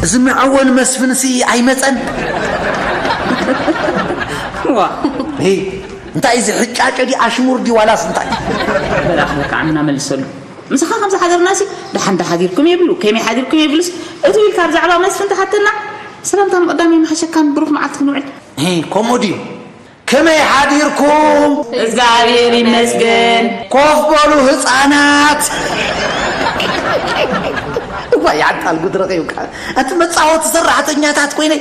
እዚ መዐወን መስፍንሲ ኣይመጸን። ዋ ሄይ፣ እንታይ እዚ ሕጫጨ ዲ ኣሽሙር ዲ ዋላስ እንታይ? በላኽለካ ዓምና መልሰሉ። ምሳኻ ከምዚ ሓደርናሲ ደሓን ዶ ሓዲርኩም የብሉ ከመይ ሓዲርኩም የብሉስ እትብል ካብ ዛዕባ መስፍን ተሓተና። ሰላምታ ምቕዳም የመሓሸካን ብሩኽ መዓልቲ ክንውዕል። ሄይ፣ ከምኡ ድዩ? ከመይ ሓዲርኩም? እግዚኣብሔር ይመስገን። ኮፍ በሉ ህፃናት። እዋይ ዓቃል ጉድ ረኺብካ። ኣቲ መፃወቲ ሰራሕተኛታት ኮይነ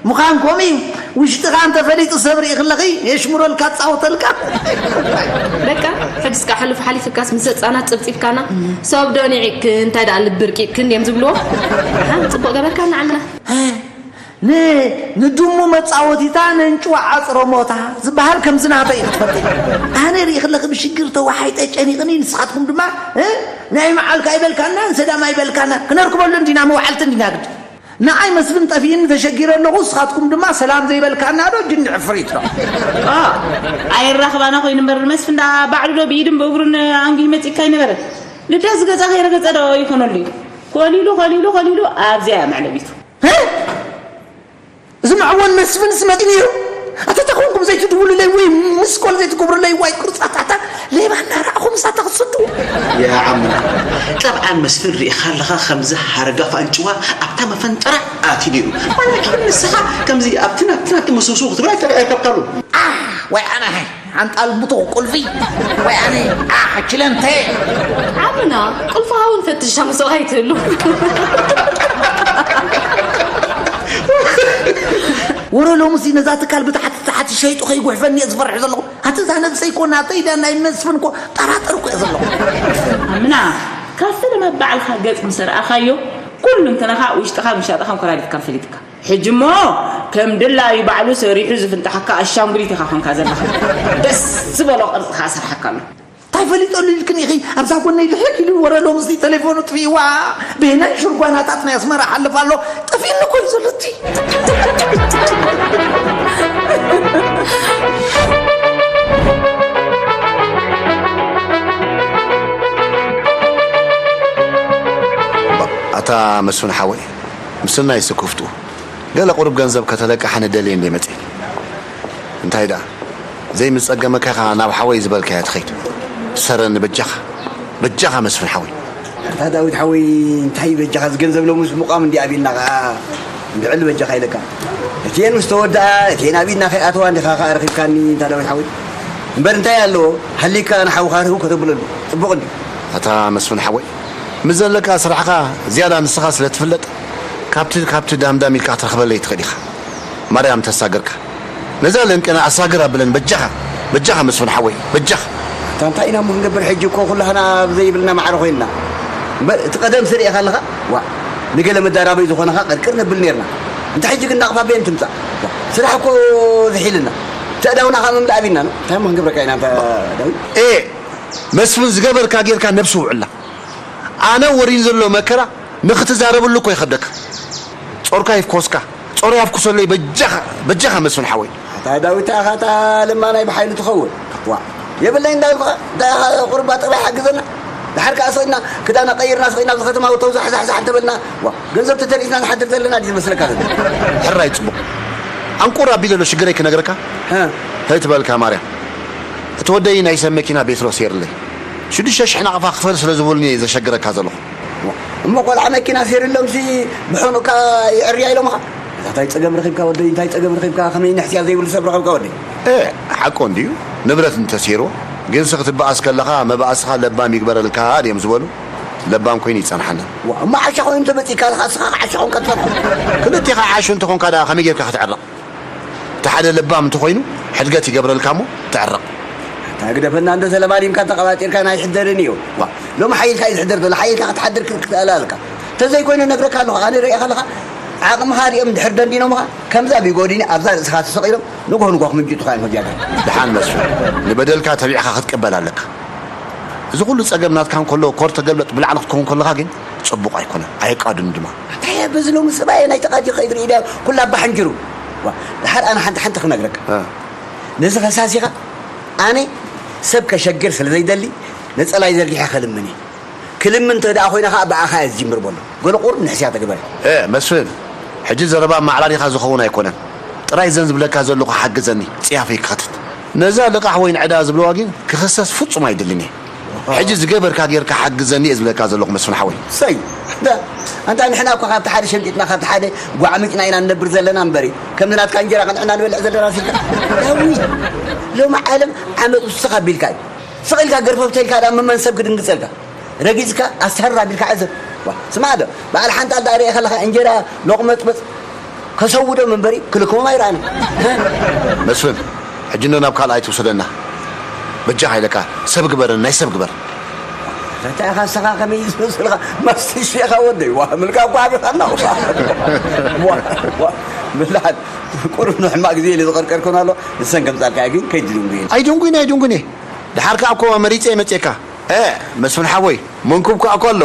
ምዃን ኮሚ ውሽጥኻ እንተፈሊጡ ሰብ ርኢ ክለኺ የሽምረልካ ፃወተልካ። በቃ ሕጅስ ከዓ ሕሉፍ ሓሊፍካስ ምስ ህፃናት ፅብፂብካና ሰብ ዶ ኒዒቅክን እንታይ ደኣ ልቢ ርቂቅክን ድዮም ዝብልዎ። ደሓን ፅቡቅ ገበርካ ንዓምና። ን ንድሙ መጻወቲታ ነንጭዋ ዓጽሮ ሞታ ዝበሃል ከምዚ ናተይ እዩ ክትፈልጢ። ኣነ ርኢ ከለኺ ብሽግር ተዋሒጠ ጨኒቕኒ ንስኻትኩም ድማ እ ናይ መዓልካ ይበልካና ንሰዳማ ይበልካና ክነርክበሉ እንዲና መውዓልቲ እንዲና ግድ ንዓይ መስፍን ጠፊእኒ ተሸጊረ ኣለኹ ንስኻትኩም ድማ ሰላም ዘይበልካና ዶ ጅኒ ዕፍሪት ዶ ኣይራኽባና ኮይኑ እምበር መስፍን ዳ ባዕሉ ዶ ብኢድን ብእግሩን ኣንጊ መፂካ ይነበረ ልዳ ዝገዛ ከይረገፀ ዶ ይኾነሉ እዩ ኮሊሉ ኮሊሉ ኮሊሉ ኣብዚያ እያ መዕለቢቱ እዚ መዕወን መስፍንስ መፂ ነይሩ ኣታ ተኾንኩም ዘይትድውሉለይ ወይ ምስኮል ዘይትገብሩለይ ዋይ ቅርፃታታ ሌባ እናረኣኹም እሳታ ክትሰዱ ያ ዓምና ጠብዓን መስፍን ርኢኻ ኣለኻ ከምዚ ሃረጋ ፋንጭዋ ኣብታ መፈንጠራ ኣትዩ ነይሩ ዋላኪን ንስኻ ከምዚ ኣብቲ ናብቲ ናብቲ መስውስው ክትብል ኣይተረኣየካሉ ወይ ኣነ ሓንጣል ብቱቕ ቁልፊ ወይ ኣነ ኣሕ ችለንተ ዓምና ቁልፊ ሃውን ፈትሻ መስዋእቲ ኣይትህሉ ወረ ሎምሲ ነዛ ትካል ብታሕቲ ታሕቲ ሸይጡ ከይጉሕፈኒ እየ ዝፈርሕ ዘለኹ ኣቲ እዛ ነብሰይ ኮ ናተይ ዳ ናይ መስፍን ኮ ጠራጠር ኮ እየ ዘለኹ ኣምና ካብ ፈለማ ባዕልኻ ገጽ ምስ ረኣኻዮ ኩሉ እንትናኻ ውሽጥኻ ምሻጥኻን ኮራዲትካን ፈሊጥካ ሕጂ እሞ ከም ድላዩ ባዕሉ ሰሪሑ ዝፍንጣሓካ ኣሻንጉሊት ኢኻ ኮንካ ዘለኻ ደስ ዝበሎ ቅርጺ ከዓ ሰርሓካ ኣሎ እንታይ ፈሊጠሉ ኢልክን ኢኺ ኣብዛ ጎነይ ልሕል ኢሉ ወረ ሎምሲ ተሌፎኑ ጥፊእዋ ብሄናይ ሽርጓናታት ናይ ኣስመራ ሓልፍ ኣሎ ጠፊእኒ ኮይ ዘሎ እቲ ኣታ መስፍን ሓወይ ምስናይ ስኩፍቱ ገለ ቁሩብ ገንዘብ ከተለቅሓኒ ደልየ እንደ መፅእ እንታይ ደኣ ዘይምፀገመካ ኢኻ ናብ ሓወይ ዝበልካዮ ትኸይድ ሰረኒ በጃኻ በጃኻ መስፍን ሓወይ ኣታ ዳዊት ሓወይ እንታይ በጃኻ ዝገንዘብ ሎምስ ምቋም እንዲ ኣቢልና ኸዓ እንድዕል በጃኻ ኢለካ እቲኤን ምስ ተወድኣ እቲኤን ኣብ ኢድና ከይኣተዋ እንዲኻ ኸዓ ረኺብካኒ እንታ ዳዊት ሓወይ እምበር እንታይ ኣለዎ ሃሊካ ንሓውኻ ርህው ከተብለሉ ፅቡቕ እንዲ ኣታ መስፍን ሓወይ ምስ ዘለካ ስራሕኻ ዝያዳ ንስኻ ስለ ትፍለጥ ካብቲ ካብቲ ዳምዳም ኢልካ ክትረኽበለይ ትኽእል ኢኻ ማርያም ተሳግርካ ነዛ ለንቅና ኣሳግር ኣብለን በጃኻ በጃኻ መስፍን ሓወይ በጃኻ እታ እንታይ ኢና እሞ ክንገብር? ሕጂ እኮ ኩላህና ኣብ ዘይብልና ማዕረ ኮይንና። እምበር እቲ ቀደም ስርኤ ካለኻ፣ ዋ፣ ንገለ መዳራበይ ዝኾነኻ ቅርቅር ነብል ኔርና። እንተ ሕጂ ግን ናቕፋ ቤን ትምጻእ? ዋ፣ ስራሕ እኮ ዝሒልና። እቲ ኣእዳውና ከኣ ምምላእ ኣቢልና ነው። እንታይ እሞ ክንገብረካ ኢና እንታ ዳዊት? ኤ፣ መስፍን ዝገበርካ ጌርካ ነብሲ ውዕላ። ኣነ ወሪን ዘሎ መከራ ንኽትዛረብሉ እኮ ይኸብደካ። ጾርካ ይፍኮስካ፣ ጾር ያፍኩሰለይ በጃኻ፣ በጃኻ መስፍን ሓወይ። ኣታ ዳዊት ኣኻ እታ ለማ ናይ ብሓይሉ ትኸውን። ዋ፣ የብለይ እንዳልኩኻ፣ እንታይ ኢኻ ቁርባ ጥራይ ሓግዘና። ድሓር ከኣ ስቕና፣ ክዳና ቀይርና ስቕና ኣብዚ ከተማ ወተው ዛሕ ዛሕ ዛሕ እንተበልና፣ ዋ፣ ገንዘብ ተተሪፍና ንሓድር ዘለና ድዩ ዝመስለካ ዘሎ? ሕራይ ጽቡቕ። ኣንቁር ኣቢለ ኣሎ ሽግረይ ክነግረካ? እ። እንታይ ትበልካ ማርያ? እቲ ወደይ ናይ ሰብ መኪና ቤትሮ ሴርለይ። ሽዱሽተ ሽሕ ናቕፋ ክፈል ስለ ዝበሉኒ እየ ዘሸግረካ ዘለኹ። እሞ ቆልዓ መኪና ሴርሎምሲ ብሕኑካ ይዕርያ ኢሎምኻ? እዛ እንታይ ጸገም ረኺብካ ወደይ? እንታይ ጸገም ረኺብካ? ከመይ ንሕስያ ዘይብሉ ሰብ ረኸብካ ወደይ? እ፣ ሓቁ እንድዩ። ንብረት እንተሴርዎ፣ ግን ስኽ ትበኣስ ከለኻ መባእስኻ ለባም ይግበረልካ ድዮም ዝበሉ? ለባም ኮይኑ ይጸንሓና። ዋ፣ እሞ ዓሻ ኮይኑ እንተመጺእካ፣ እስኻ ዓሻ ኮንካ ትጸንሖ። ክልቴኻ ዓሹ እንተኾንካ ደኣ ከመይ ጌርካ ክትዕረቕ? እቲ ሓደ ለባም እንተኾይኑ፣ ሕድገት ይገብረልካ እሞ ትዕረቕ። ኣታ ግደፈና፣ እንደ ሰለማን ኢምካ ተቐባጢርካ ናይ ሕደርን እዩ። ዋ፣ ሎሚ ሓይልካ እዩ ዝሕደር ዘሎ፣ ሓይልካ ክትሓድር ክተኣላ ኣለካ። እንተዘይኮይኑ እነግረካ ኣለኹ፣ ኣነ ርእየ ከለኻ፣ ዓቕምኻ ሪኦም ድሕር ደንዲኖምኻ፣ ከምዛ ቢጎዲኒ ኣብዛ ርእስኻ ተሰቒሎም፣ ንግሆ ንግሆ ክምንጭጡኻ እዮም ከብያካ። ደሓን መስፍን፣ ንበደልካ ተቢዕኻ ክትቅበል ኣለካ። እዚ ኩሉ ጸገም ናትካ እንከሎ፣ ኮር ተገልበጥ ብላዕሊ ክትከውን ከለኻ ግን ጽቡቕ ኣይኮነን፣ ኣየቃድን ድማ። እንታይ እየ በዚ ሎሚ ሰብኣየ ናይ ተቓዲ ከይድ ርእዩ ድያ ኩላ ኣባሕንጅሩ። ዋ፣ ድሓር ኣነ ሓንቲ ሓንቲ ክነግረካ። እ። ነዚ ከሳሲኻ ኣነ ሰብ ከሸግር ስለ ዘይደሊ ነጸላይ ዘርጊሐ ከልምን እየ። ክልምን እንተ ደኣ ኮይነ ኸኣ ብኣኻ እየ ዝጅምር በሎ። ገለ ቁሩብ ንሕስያ ተግበር። እ፣ መስፍን፣ ሕጂ ዘረባ ማዕራሪኻ ዝኸውን ኣይኮነን። ጥራይ ዘን ዝብለካ ዘለኹ ሓግዘኒ፣ ጽያፈይ ክኸትት። ነዛ ልቓሕ ወይ ንዕዳ ዝብለዋ ግን ክኽሰስ ፍጹም ኣይደልን እየ። ሕጂ ዝገበርካ ጌርካ ሓግዘኒ እየ ዝብለካ ዘለኹ መስፍን ሓወይ። ሰይ፣ እንዳ፣ ኣንታ ንሕና እኮ ካብቲ ሓደ ሸምጢጥና ካብቲ ሓደ ጓዕሚጥና ኢና ንነብር ዘለና እምበሪ፣ ከምዚ ናትካ እንጀራ ቀንዕና ንበልዕ ዘለና ሲልካ። ዳዊት፣ ሎሚ ዓለም ዓመት ውስኽ ኣቢልካ እዩ። ስቕ ኢልካ ገርፈፍ ተልካ ደኣ መመን ሰብ ክድንግጸልካ? ረጊጽካ ኣስተህር ኣቢልካ ዕዘብ። ዋ፣ ስማዕ ዶ፣ በዓል ሓንጣል ደኣ ርእየ ከለኻ እንጀራ ሎቕመጽመጽ ከሰውዶም እምበሪ ክልክሞም ኣይረኣን። መስፍን፣ ሕጂ እንዶ ናብ ካልኣይ ትውሰደና። በጃኻ ኢለካ፣ ሰብ ግበረን፣ ናይ ሰብ ግበር። እንታይ ኢኻ ንስኻ ከመይ ዝመስልኻ ማስትሽ ኢኻ ወደይ? ዋ፣ ምልካ እኮ ዓብኻ እናውሳ። ዋ፣ ዋ፣ ምላሓት ቁሩብ ንሕማቕ ግዜ ኢለ ዝቐርቀርኩን ኣሎ። ንሰን ከምጻልካ ግን ከይትድንጉየን። ኣይድንጉይን፣ ኣይድንጉይን እየ። ድሓር ከኣ እኮ መሪጸ እየ መጺኤካ። እ፣ መስፍን ሓወይ፣ መንኩብ ከኣ እኮ ኣሎ።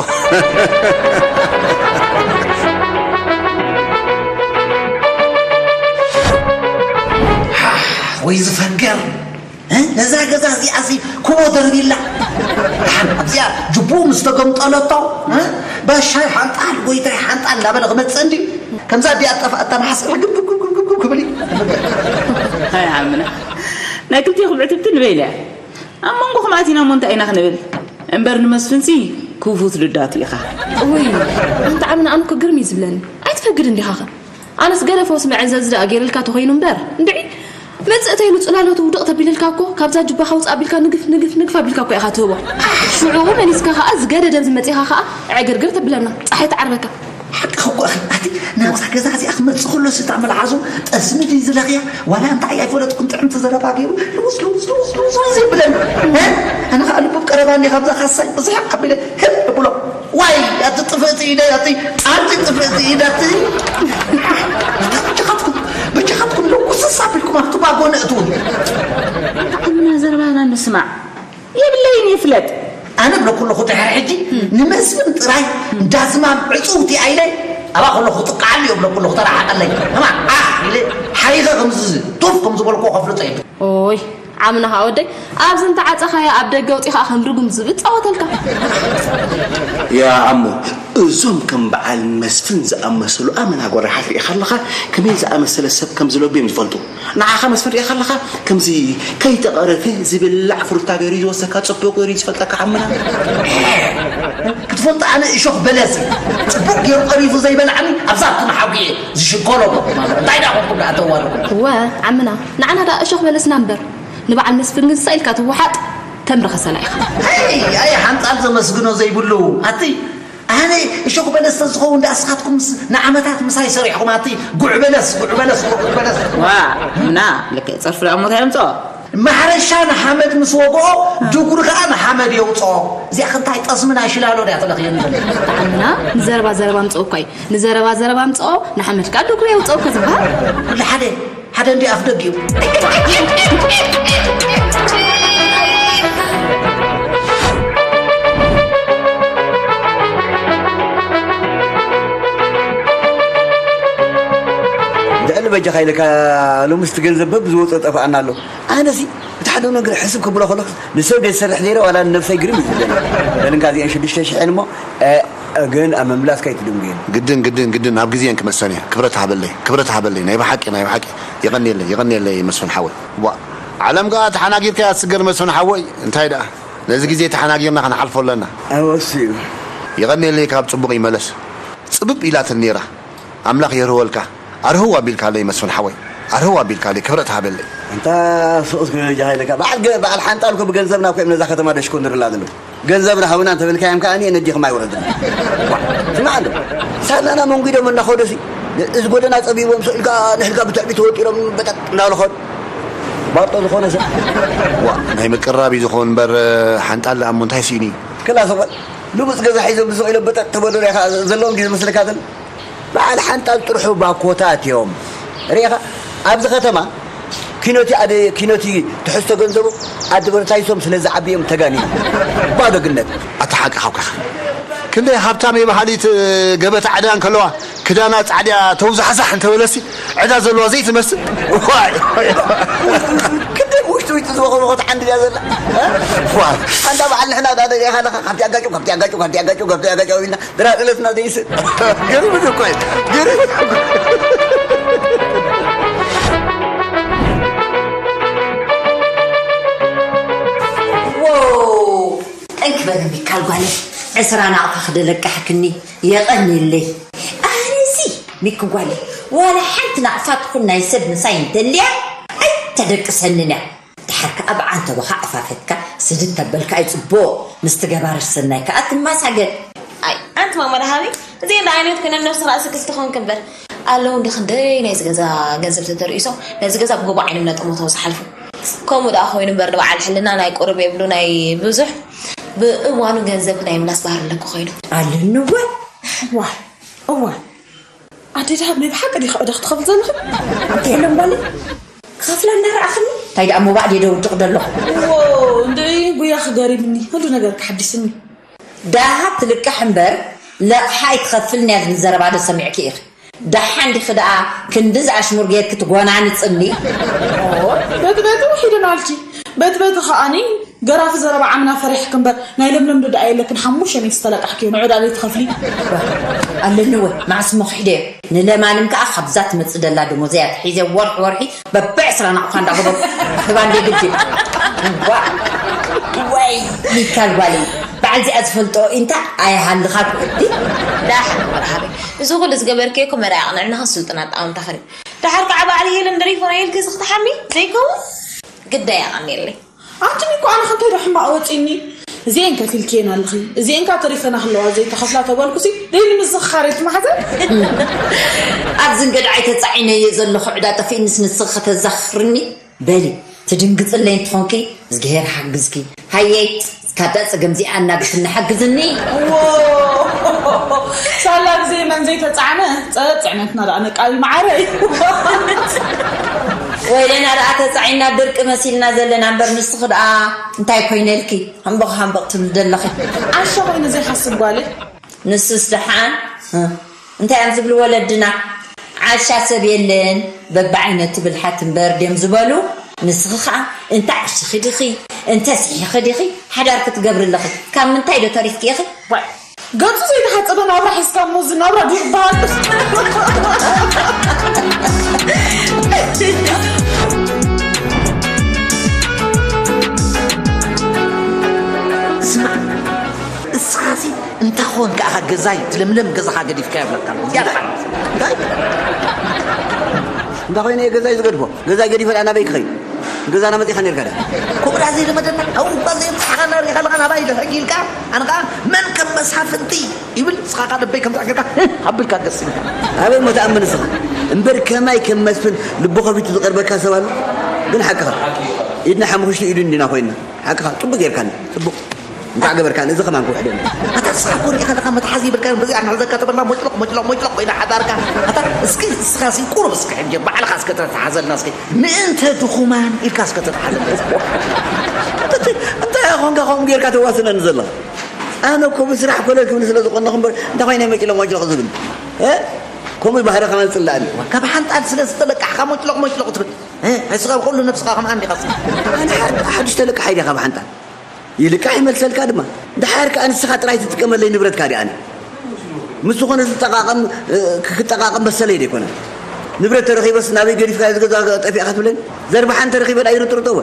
ወይ ዝፈንገር፣ እ፣ ነዛ ገዛ እዚኣሲ ኩቦ ደርቢላ። ኣብዚኣ ጅቡ ምስ ተገምጠለቶ፣ እ፣ ባሻይ ሓንጣል፣ ጎይታይ ሓንጣል እናበለ ክመጽእ እንድዩ። ከምዛ ኣዲኣ ጠፋእታ ንሓስብ ግብ ግብ ግብ ግብ ግብ ክብል እዩ። ሃይ ዓምና፣ ናይ ክልቲኹም ዕትብቲ ንበይለ። ኣብ መንጎኹም ኣቲና እሞ እንታይ ኢና ክንብል? እምበር ንመስፍንሲ ክፉት ልዳቱ ኢኻ። እውይ፣ ኣንታ ዓምና፣ ኣነ እኮ ግርም እዩ ዝብለኒ። ኣይትፈግድ እንዲኻኸ? ኣነስ ገለ ፈውሲ መዐንዘዚ ደኣ ገይረልካ ተኾይኑ እምበር፣ እንድዒ መጽእ ተይሉ ጽላሎቱ ውድቕ ተቢልልካ እኮ፣ ካብዛ ጅባኻ ውጽእ ኣቢልካ ንግፍ፣ ንግፍ፣ ንግፍ ኣቢልካ እኮ ኢኻ ትህቦ። ሽዑ መሊስካ ኸኣ ዝገደደ ኣብዚ መጺኻ ኸኣ ዕግርግር ተብለና፣ ጸሓይ ትዓርበካ። ሓቅኺ እኮ ኢኺ። ኣቲ ናብዛ ገዛ እዚኣ ክመጽእ ከሎ ስታ መልሓሱ ጠስሚ ድዩ ዝለኽያ? ዋላ እንታይ ኣይፈለጥኩን፣ ጥዕምቲ ዘረባ ገይሩ ልውስ፣ ልውስ፣ ልውስ፣ ልውስ፣ ልውስ ይብለኒ። እ? ኣነ ኸኣ ልቡ ቀረባ እንዲ ካብዛ ካሳይ ብዙሕ ኣቢለ ህብ እብሎ። ዋይ፣ ኣቲ ጥፍእቲ ኢደይ፣ ኣቲ፣ ኣቲ ጥፍእቲ ኢደ፣ ኣቲ። በጃኻትኩም፣ በጃኻትኩም፣ ልውስስ ኣቢልኩም ኣብቲ ባጎነ እትውን። ኣምና ዘረባና ንስማዕ። የብለይን ይፍለጥ። ኣነ ብለኩ ኣለኹ ድሕሪ ሕጂ ንመስፍን ጥራይ እንዳዝማም ዕፅውቲ ኣኢለ ኣብኣ ከለኹ ጥቃዓሉ እዮ ብለኩ ኣለኹ ተረሓቐለይ። እማ ዓኽ ኢለ ሓይኸ ከምዚ ቱፍ ከም ዝበልኩ ከፍልጦ እየ። ኦይ ዓምና ኸዓ ወደይ ኣብዚ እንተዓፀኻያ ኣብ ደገ ኣውፂኻ ከም ርጉም ዝብኢ ፃወተልካ። ያ ኣሞ እዞም ከም በዓል መስፍን ዝኣመሰሉ ኣመና ጎራሓት ርኢኻ ኣለኻ ከመይ ዝኣመሰለ ሰብ ከም ዝለብዮም ይፈልጡ። ንዓኻ መስፍን ርኢኻ ኣለኻ ከምዚ ከይተቐረፈ ዝብላዕ ፍሩታ ገይሩ ዝወሰካ ጽቡቕ ገይሩ ዝፈልጠካ ዓምና ክትፈልጦ ኣነ እሾኽ በለስ ጽቡቕ ገይሩ ቀሪፉ ዘይበላዕኒ ኣብዛ ኣብቲ መሓጉየ ዝሽኮሎ እንታይ ዳ ኮንኩም ዳ ኣተዋልኩም እወ ዓምና ንዓና ዳ እሾኽ በለስና እምበር ንበዓል መስፍን ግን ሳኢልካ ትወሓጥ ተምሪ ከሰላ ኢኻ። ኣይ ኣይ ሓንጣል ዘመስግኖ ዘይብሉ ኣቲ ኣነ እሾኽ በለስ ተዝኸውን ዳኣ እስኻትኩምስ ንዓመታት ምሳይ ሰሪሕኹም ኣቲ ጉዕ በለስ ጉዕ በለስ ጉዕ በለስ። ዋ ምና ልክዕ ጸርፊ ዳኣ እሞ እንታይ ኣምጽኦ? ማሕረሻ ንሓመድ ምስ ወግኦ፣ ድጉሪ ከኣ ንሓመድ የውጽኦ። እዚኣ ከ እንታይ ጠስሚ ናይ ሽላሎ ድያ ተለኽየኒ ዘላ? ጥዓና፣ ንዘረባ ዘረባ ኣምጽኦ እኳ እዩ። ንዘረባ ዘረባ ኣምጽኦ፣ ንሓመድ ከኣ ድጉሪ የውጽኦ እኮ ዝበሃል። ኩሉ ሓደ፣ ሓደ እንዲ ኣፍ ደግ እዩ። ልዕሊ በጃኻ ኢለካ፣ ሎምስ እቲ ገንዘብ በብዝወጾ ጠፍኣና ኣሎ። ኣነሲ እቲ ሓደ ነገር ሕስብ ክብሎ ከለኹ ንሰብ ደሰርሕ ነይረ ዋላ ንነብሰይ ግርም እዩ ዝብለኒ። በልንካ እዚአን ሽዱሽተ ሽሕን እሞ፣ እ፣ ግን ኣብ ምምላስካ ኣይትድንጉየኒ። ግድን፣ ግድን፣ ግድን፣ ኣብ ግዜን ክመልሰን እየ። ክብረት ሃበለይ፣ ክብረት ሃበለይ። ናይ ብሓቂ፣ ናይ ብሓቂ። የቐንየለይ፣ የቐንየለይ መስፍን ሓወይ። ዋ፣ ዓለም ከኣ ተሓናጊርካ እያ ትስገር መስፍን ሓወይ። እንታይ ደኣ? ነዚ ግዜ ተሓናጊርና ክንሓልፎ ኣለና። ኣወስ እዩ። የቐንየለይ ካብ ጽቡቕ ይመለስ። ጽብብ ኢላትን ነይራ። ኣምላኽ የርህወልካ። ኣርህው ኣቢልካለይ መስፍን ሓወይ። ኣርህው ኣቢልካለይ ክብረት ሃበለይ። እንታ ስቕ እስኪ በጃኻ ኢለካ። በዓል ገ-፣ በዓል ሓንጣል እኮ ብገንዘብና እኮ እዮም ነዛ ከተማ ደሽኮንድርላ ዘለዉ። ገንዘብና ሃቡና እንተበልካዮም ከኣ እኔ ነዲኽም ኣይወረድን። ዋ፣ ስማዕ ኣሎ። ሳላና መንጒዶም እናኸደሲ፣ እዚ ጎደና ጸቢቦም ስቕ ኢልካ ንሕልካ ብትዕቢት ተወጢሮም በጠጥ እንዳበሉ ኸዱ። ባጦ ዝኾነ ሰብ። ዋ፣ ናይ ምቅራብ እዩ ዝኾን እምበር፣ ሓንጣል ደኣ እሞ እንታይ ስኢኑ እዩ? ክላ ሰብኣይ፣ ልሙጽ ገዛ ሒዞም ብስቕ ኢሎም በጠጥ ተበሉ ሪኢኻ ዘለዎም ድዩ ዝመስለካ ዘሎ? በዓል ሓንጣል ጥርሑ ባኮታት እዮም። ሪኢኻ፣ ኣብዚ ከተማ ኪኖቲ ኣደ-፣ ኪኖቲ ትሕዝቶ ገንዘቡ ኣድቨርታይሶም ስለ ዝዓብዮም ተጋንዩ። ባዶ ግነት። ኣታ ሓቂ ካብካ። ክንደይ ሃብታም እየ በሃሊት ገበታ ዕዳ እንከለዋ ክዳና ጻዕዳ ተውዛሕዛሕ እንተበለሲ ዕዳ ዘለዋ ዘይትመስል። ዋይ። ክንደይ ውሽጢ ውሽጢ ዝበኸበኸት ዓንዲ እያ ዘላ። እ? ዋ። ኣንታ በዓል ንሕና ዳ ደቂኻ ኣለኻ። ካብቲ ኣጋጩ፣ ካብቲ ኣጋጩ፣ ካብቲ ኣጋጩ፣ ካብቲ ኣጋጩ ኢልና ድራር ዕለትና ዘይስእ። ገሪሙ እኮ እዩ። ገሪሙ። ዎ! ጠንኪ በለ ሚካል ጓለይ፣ ዕስራ ናቕፋ ክደለቃሕክኒ የቐንየለይ። ኣነሲ ሚኪ ጓለይ፣ ዋላ ሓንቲ ናቕፋ ትኹን ናይ ሰብ ምሳይ እንተልያ ኣይተደቅሰንን እያ። ደሓር ከኣ ብዓንተቦኻ ኣፋፈትካ ስድድ ተበልካ እዩ ጽቡቕ። ምስቲ ገባሪ ሰናይ ከኣ ትመሳገን። ኣይ፣ ኣንቲ ማማ ደሃቢ፣ እዚ እንዳ ዓይነት ኮይነን ነብስኻ እስክስቲ ኮንክ እምበር። ኣለዉ እንዲ ክንደይ ናይዚ ገዛ ገንዘብ ተተርኢሶም፣ ነዚ ገዛ ብጎቦ ዓይኖም ነጠሞተው ዝሓልፉ። ከምኡ ደኣ ኮይኑ እምበር፣ ንበዓል ሕልና ናይ ቁሩብ የብሉ፣ ናይ ብዙሕ ብእዋኑ ገንዘብ ናይ ምላስ ባህሪ ኣለኩ ኮይኑ። ኣለኒ እወ። እዋይ፣ እዋይ። ኣደ ደሃብ ናይ ብሓቂ ዲኺ ዕዳ ክትኸፍል ዘለኺ? እንታይ ኢሎም ጓለይ? ክኸፍላ እናረኣኽኒ? እንታይ ደኣ ሞባእ ድየ ደውድቕ ዘለኹ? ዎ፣ እንድዒ ጉያኺ ገሪምኒ። ኩሉ ነገር ክሓዲስኒ። ደሃብ ትልቃሕ እምበር ለቕሓ ኣይትኸፍልን እያ ዝብል ዘረባ ዶ ሰሚዕኪ ኢኺ? ደሓን ዲኺ ደኣ ክንድዚ ኣሽሙር ጌርኪ ትጎናንጽኒ? ኦ፣ በቲ በቲ ውሒድናልኪ። በቲ በቲ ከኣኒ ገራፊ ዘረባ ዓምና ፈሪሕኪ እምበር ናይ ለምለም ዶ ደኣ የለክን ሓሙሽተ ሚእቲ ዝተለቃሕክዮ ንዑ ደኣ ዘይትኸፍሊ? ኣለኒ እወ፣ መዓስ እሞ ክሒደዮ? ንለማንም ከኣ ካብዛ ትመጽእ ደላ ደሞዘይ እያ ትሒዘ ወርሒ ወርሒ በብዕስራ ናቕፋ እንዳገበርኩ ክህባ እንደ ግድን። ዋ፣ ወይ ሚካል ጓለይ፣ በዓል እዚኣ ዝፈልጦ ኢንታ ኣይሃልኻ ክእዲ። ዳሕ መርሃበይ፣ እዚ ኩሉ ዝገበርክዮ እኮ መርዓ ቅንዕና ስልጥና ኣጣምታ ኸሪ። ደሓር ከዓ በዓል ሄለን ደሪፎ ናይ ኢልኪ እዚ ክትሓሚ ዘይከውን ግዳይ ኣቐኒለይ። ኣንትኒ እኮ ኣነ ክንታይ ዶ ሕማቕ ወፂኒ? እዚኤን ከፊልክየን ኣለኺ፣ እዚኤን ካብ ተሪፈና ክለዋ ዘይተኸፍላ ተበልኩሲ ደይሊ ምዝኽኻር እየ ትማሕዘን። ኣብዚ እንገድዓይ ተፃዒነዮ ዘለኹ ዕዳ ጠፊእንስ ንስኺ ከተዛኽርኒ? በሊ ትድንግፅለይ እንትኾንኪ እዝግሄር ሓግዝኪ። ሃየይ ካብዛ ፀገም እዚኣ እናግፍኒ ሓግዝኒ። ዎ! ሳላ ግዜ መን ዘይተፃዕነ ፀበብ ፅዕነትና ደኣ ነቃብል መዓረይ። ወይለና ደኣ ተፃዒና ድርቂ መሲልና ዘለና እምበር ንስኺ ደኣ እንታይ ኮይነልኪ? ሃምበቕ ሃምበቕ ትብሊ ዘለኺ። ዓሻ ኮይነ ዘይሓስብ ጓለይ። ንስስ ደሓን እንታይ እዮም ዝብሉ ወለድና? ዓሻ ሰብ የለን በብዓይነቱ ብልሓት እምበር ድዮም ዝበሉ። ንስኺ ኸዓ እንተ ዓሺኺ ዲኺ እንተ ስሒኺ ዲኺ ሓዳር ክትገብሪ ኣለኺ? ካብ ምንታይ ዶ ተሪፍኪ ኢኺ? ዋይ፣ ገጹ ዘይተሓጸበ ናብራ ሒዝካ እሞ እዚ ናብራ ድዩ ይበሃል? ስማዕ፣ እስኻሲ እንተ ኾንካ ኢኻ ገዛይ፣ እቲ ለምለም ገዛኻ ገዲፍካዮ ኣለካ። እንታይ? እንተ ኾይነ እየ ገዛይ ዝገድፎ? ገዛይ ገዲፈ ደኣ ናበይ ክኸይድ? ገዛና መጺኻ ኔርካ ዶ? ኮብራ ዘይለመደና፣ ኣብኡ እኳ ዘይብጽሓኻና ርኢኻ ኣለኻ፣ ናባይ ዶ ሕጊ ኢልካ? ኣነ ኸኣ መን ከም መሳፍንቲ ይብል፣ ንስኻ ኸኣ ልበይ ከም ዘዕገርካ፣ ሃብልካ ገስ ኢልካ። ኣበይ እሞ ትኣምን ንስኻ? እምበር ከማይ ከም መስፍን ልቡ ኸፊቱ ዝቐርበካ ሰብ ኣሎ? ግን ሓቅኻ። ኢድና ሓሙኽሽቲ ኢዱ እንዲና ኮይና። ሓቅኻ፣ ጽቡቕ ጌርካኒ፣ ጽቡቕ። እንኳዕ ገበርካኒ፣ እዚ ከማን ክውሕደኒ። ኣታ ንስኻ እኮ ርኢኻ ኣለኻ፣ መትሓዚ ይብልካ፣ በዚኣ ንሕዘካ ተበልና፣ ሞጭሎቕ፣ ሞጭሎቕ፣ ሞጭሎቕ ኮይና ሓዳርካ። ኣታ እስኪ ንስኻ ሲ ቁሩብ እስኪ ሕጂ ባዕልኻ እስከ ተተሓዘልና እስኪ። ምእንተ ድኹማን ኢልካ እስከ ተተሓዘልና እስኪ። ኣታ እንታይ ኾንካ ከምኡ ጌርካ ተዋስነኒ ዘለኻ? ኣነ እኮ ብስራሕ ኮለል ክብል ስለ ዝቐነኹ እምበር፣ እንታይ ኮይነ ሞጭሎቕ፣ ሞጭሎቕ ዝብል? እ? ከምኡ ባህሪ ከማን ዝጽላእኒ። ካብ ሓንጣል ስለ ዝተለቃሕካ ሞጭሎቕ፣ ሞጭሎቕ ትብል። እ፣ እስኻ ብኹሉ ነብስኻ ከምኣ እንዲኻስ። ኣነ ሓ-፣ ሓዱሽ ተለቃሓይ ዲኻ ብሓንጣል? ይልቃሕ ይመልሰልካ ድማ። ደሓር ከኣ ንስኻ ጥራይ ትጥቀመለይ ንብረትካ ዲኣ ኣነ። ምስ ዝኾነ ዝጠቃቐም፣ እ፣ ክጠቃቐም መሰለይ ደይኮነ። ንብረት ተረኺበስ ናበይ ገዲፍካዮ ዝገዛ ጠፊእካ ትብለኒ? ዘርባሓን ተረኺበ ዳኣ ይርጥርጠወ።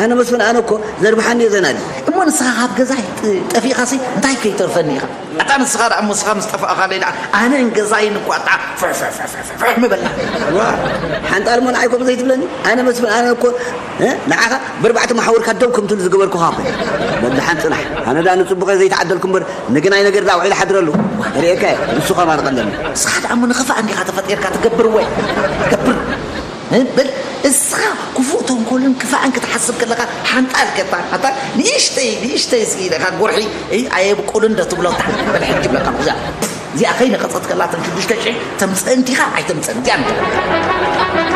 ኣነ መስፍን፣ ኣነ እኮ ዘርባሓን እየ ዘናዲ። እሞ ንስኻ ካብ ገዛይ ጥ-፣ ጠፊእኻሲ እንታይ ከይተርፈኒ ኢኻ? ኣታ ንስኻ ደኣ እሞ ንስኻ ምስ ጠፋእኻለይ ደኣ ኣነን ገዛይን እኳ ኣታ ፍሕ፣ ፍሕ፣ ፍሕ፣ ፍሕ፣ ፍሕ ምበልና። ዋ፣ ሓንጣል እሞ ንዓይ ከምኡ ዘይትብለኒ? ኣነ መስፍን፣ ኣነ እኮ፣ እ፣ ንዓኻ ብኣርባዕተ መሓውርካ ደው ከም ትብል ዝገበርኩኻ እኮ። በል ደሓን ጽናሕ። ኣነ ደኣ ንጽቡቐ ዘይተዓደልኩ እምበር፣ ንግናይ ነገር ደኣ ውዒለ ሓድረሉ። ርእየካ እየ፣ ንሱ ከማን ቀለኒ። ንስኻ ደኣ እሞ ንኽፋእ እንዲኻ ተፈጢርካ ትገብር ወይ? ገብር። እ፣ በል እስኻ ክፉእ ተንኮልን ክፋእን ክትሓስብ ከለኻ ሓንጣል ከታ፣ ኣታ ንእሽተይ፣ ንእሽተይ እስኪ ኢኻ ጉርሒ፣ እ፣ ኣየብቁልን ዶ ትብሎ? እታ በል ሕጂ ብለካ እዛ፣ እዚኣ ከይነቐጸት ከላ እተን ሽዱሽተ ሽሕ ተምጽእን ዲኻ ኣይተምጽእን? እዚኣ ንገረኒ።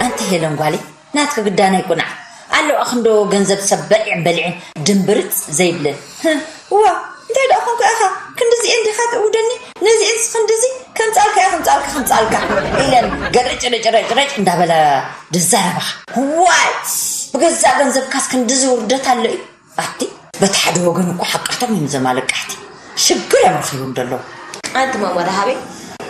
ኣንቲ ሄለን ጓለይ፣ ናትኪ ግዳን ኣይኮናዕ። ኣለዋ ክንዶ ገንዘብ ሰብ በሊዐን በሊዐን ድምብርጽ ዘይብለን። ህም፣ እዋ፣ እንታይ ደኣ ኮንካ ኢኻ? ክንድዚኤን ዲኻ ትእውደኒ? ነዚኤንስ ክንድዚ ከምጻልካ እየ፣ ከምጻልካ፣ ከምጻልካ ኢለን ገረጭ ረጭ ረጭ ረጭ እንዳበላ ድዛረባኻ። ዋይ፣ ብገዛእ ገንዘብካስ ክንድዚ ውርደት ኣሎ እዩ? ኣቲ፣ በቲ ሓደ ወገን እኮ ሓቃቶም እዮም ዘማለቃሕቲ። ሽግር እዮም ረኺቦም ዘለዉ። ኣንቲ ማማ ደሃበይ፣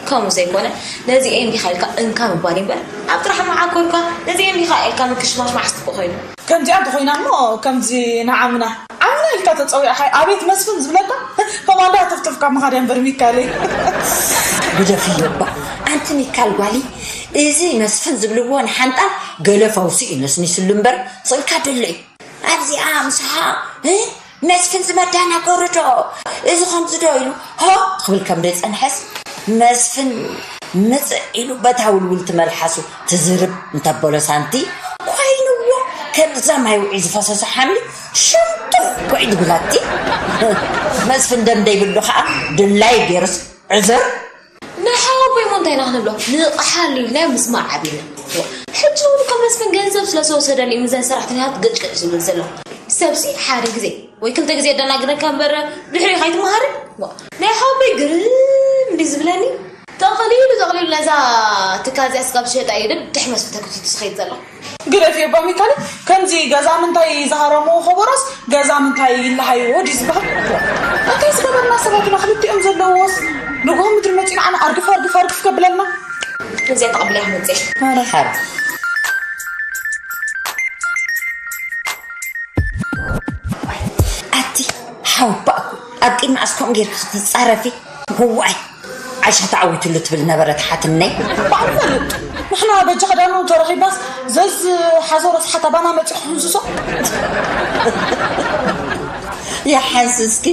ከምኡ ዘይኮነ፣ ነዚ ኤንዲ ኻኢልካ እንካ ምባል እምበር፣ ኣብ ጥራሕ መዓኮርካ፣ ነዚ ኤንዲ ኻኢልካ ምክሽማሽ መዓስ ጽቡቕ ኮይኑ? ከምዚኣ እንተኾይና እሞ፣ ከምዚ ንዓምና፣ ዓምና ኢልካ ተጸዊዕኻ፣ ኣቤት መስፍን ዝብለካ፣ ኮማንዶ ኣተፍተፍካ ምኻድ እያ እምበር ሚካለይ። ግደፍዮ እባ። ኣንቲ ሚካል ጓሊ፣ እዚ መስፍን ዝብልዎ ንሓንጣል ገለ ፈውሲ እዩ ነስኒስሉ እምበር፣ ስእልካ ደሎ እዩ። ኣብዚኣ ምስሓ፣ እ? መስፍን ዝመዳ ነገሩ ዶ? እዚ ከምዚ ዶ ኢሉ ሆ ክብል ከም ዘይጸንሐስ፣ መስፍን ምጽእ ኢሉ በታ ውልውልቲ መልሓሱ ትዝርብ እንተበሎ ሳንቲ ኮይንዎ፣ ከምዛ ማይ ውዒ ዝፈሰሶ ሓምሊ ሽንቱ ኮይ ድብላቲ። መስፍን ደም ደይብሉ ከኣ ድላይ ገይሩስ ዕዝር። ናይ ሓወቦይ እሞ እንታይ ኢና ክንብሎ? ንቕሓሉ ኢልና ምስማዕ ዓቢና። ሕጂ እውን እኮ መስፍን ገንዘብ ስለ ዝወሰደሉ እዩ ምስዘን ሰራሕተኛታት ገጭገጭ ዝብል ዘሎ። ሰብሲ ሓደ ግዜ ወይ ክልተ ግዜ የደናግረካ እምበር ድሕሪኡ ከይትመሃርን። ዋ፣ ናይ ሓወቦይ ግርም እንድዩ ዝብለኒ። ጠቕሊሉ ጠቕሊሉ ነዛ ትካል እዚኣ ስጋብ ዝሸጣ እዩ ደድሕ መስፍን ተጎቲቱ ዝኸይድ ዘሎ። ግደፍዮ እባ ሚካሊ፣ ከምዚ ገዛ ምንታይ ዝሃረምዎ ከበሮስ ገዛ ምንታይ ይለሃይዎ ድዩ ዝበሃል? እንታይ ዝገበርና ሰባት ኢና ክልቲኦም ዘለውዎስ ንግሆ ምድሪ መጺኡ ንዓና ኣርግፍ ኣርግፍ ኣርግፍ ከብለና? እዚኣ ተቐቢለ እየ ክመጽእ። ኣረ ሓር። ኣቲ ሓውባእኩ ኣብ ቅድሚ ኣስኮም ጌርካ ክትጻረፊ? ዋይ ዓሻ ተዓዊትሉ ትብል ነበረት ሓትነይ። ባዕሉ ፈልጥ። ንሕና በጃ ክዳኑ ተረኺባስ ዘዝ ሓዞ ረስሓታ ባና መጺ ክሕንዝሶ። ይሓንስ እስኪ፣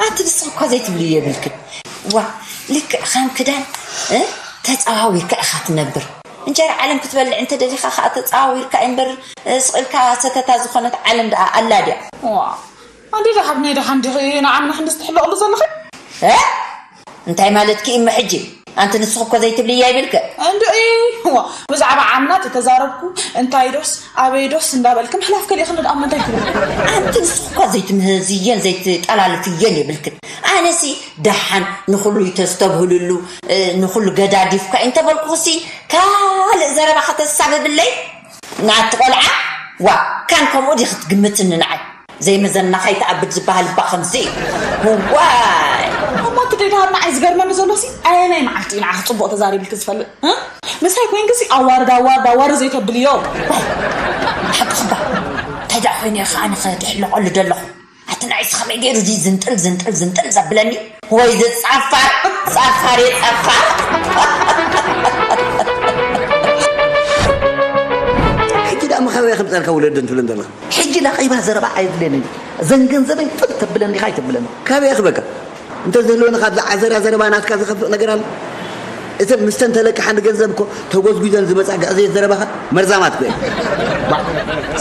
ኣቲ ንስኺ እኳ ዘይትብልዮ የብልክን። ዋ፣ ልክዕ ከም ክዳን፣ እ፣ ተጸዋዊርካ ኢኻ ትነብር። እንጀራ ዓለም ክትበልዕ እንተ ደሊኻ ኸኣ ተጸዋዊርካ እምበር፣ እ፣ ስቕ ኢልካ ሰተታ ዝኾነት ዓለም ደኣ ኣላ ድያ? ዋ፣ ኣንዲ ደሓር ናይ ደሓን ዲኺ ንዓምና ክንዲ ዝትሕለቕሉ ዘለኺ? እ? እንታይ ማለትኪ እሞ ሕጂ? ኣንቲ ንስኺ እኮ ዘይትብልያ ይብልኪ። እንድዒ፣ ዋ፣ ብዛዕባ ዓምና ተተዛረብኩ፣ እንታይ ዶስ፣ ኣበይ ዶስ እንዳበልኪ ምሕላፍ ከሊእኽኒ ደኣ እሞ እንታይ ትብሊ? ኣንቲ ንስኺ እኳ ዘይትምህዝየን ዘይትጠላልፍየን የብልክን። ኣነሲ ደሓን ንኹሉ ይተስተብህልሉ፣ እ፣ ንኹሉ ገዳዲፍካ እንተበልኩኽሲ ካልእ ዘረባ ከተሳብብለይ? ናቲ ቆልዓ፣ ዋ፣ ካን ከምኡ ዲኺ ትግምትኒ ንዓይ? ዘይመዘና ከይትኣብድ ዝበሃል እባ ከምዚ እዩ። ዋይ! እሞ እቲ ደይዳሃር ንዓይ ዝገርመኒ ዘሎሲ፣ ኣየናይ መዓልቲ እዩ ንዓኺ ጽቡቕ ተዛሪብልኪ ዝፈልጥ? እ? ምሳይ ኮይንክሲ ኣዋርድ፣ ኣዋርድ፣ ኣዋርድ ዘይተብልዮ። ዋይ! ሓቅኺ እባ። እንታይ ደኣ ኮይነ እየ ከኣ ንኽድሕለቐሉ ደለኹ? ኣቲ ንዓይስ ከመይ ገይሩ ድዩ ዝንጥል፣ ዝንጥል፣ ዝንጥል ዘብለኒ? ወይ ዝጻፋር፣ ጻፋር እየ ጻፋር። ሕጂ ደኣ መኻበያ ከምጻልካ ውለደን ትብለን ዘለኻ? ሕጂ ላቐይባ ዘረባ ኣየድልየንን እዩ። እዘን ገንዘበይ ጥብ ተብለን ዲኻ ኣይተብለን? ካበይ ኣኽበካ? እንተ ዝህልወኒ ካብዛ ዓዘራ ዘረባ ናትካ ዝኸፍእ ነገር ኣሎ? እተን ምስተን ተለቅሓኒ ገንዘብ እኮ ተጎዝጒዘን ዝመጻ ግዕዘየት ዘረባኻ መርዛማት እኮ እየን። ባ፣